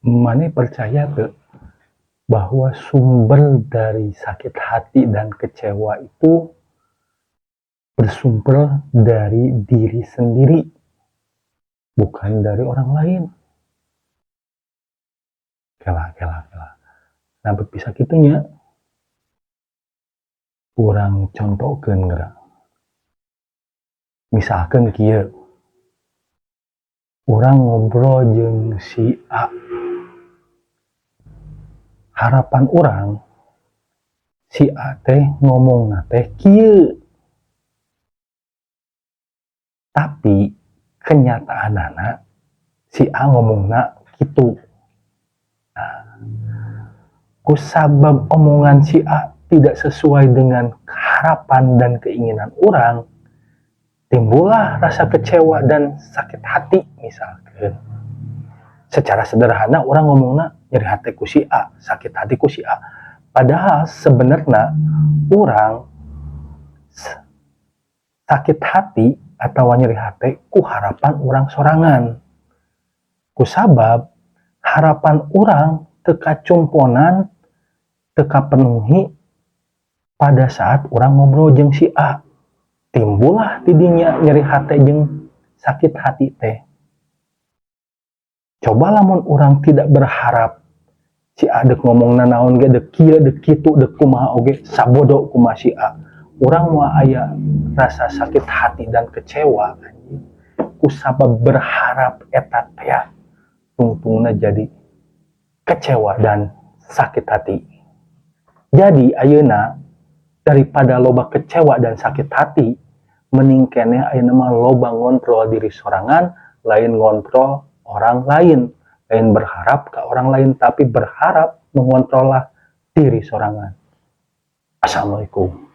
Maneh percaya teu bahwa sumber dari sakit hati dan kecewa itu bersumber dari diri sendiri, bukan dari orang lain? Kela, kela, kela. Nah, bisa kitu nya? Urang contohkeun geura. Misalkan kieu. Urang ngobrol jeung si A. Harapan urang si A teh ngomongna teh kieu. Tapi kenyataanana si A ngomongna kitu. Nah, kusabab omongan si A tidak sesuai dengan harapan dan keinginan urang, timbullah rasa kecewa dan sakit hati misalkan. Secara sederhana urang ngomongna nyeri hati ku si A, sakit hati ku si A. Padahal sebenarnya urang sakit hati atau nyeri hati ku harapan urang sorangan. Kusabab harapan urang teu kacumponan, teu kapenuhi pada saat urang ngobrol jeung si A. Timbullah tidinya nyeri hati jeung sakit hati teh. Coba lamun urang tidak berharap si A dek ngomong naon ge, dek kieu, dek kitu, dek kumaha oge, sabodo kumaha si A. Urang moal aya rasa sakit hati dan kecewa, anjing. Kusabab berharap eta teh tungtungna jadi kecewa dan sakit hati. Jadi ayeuna daripada loba kecewa dan sakit hati, mending keneh ayeuna mah loba ngontrol diri sorangan, lain ngontrol orang lain, lain berharap ke orang lain, tapi berharap mengontrol diri sorangan. Assalamualaikum.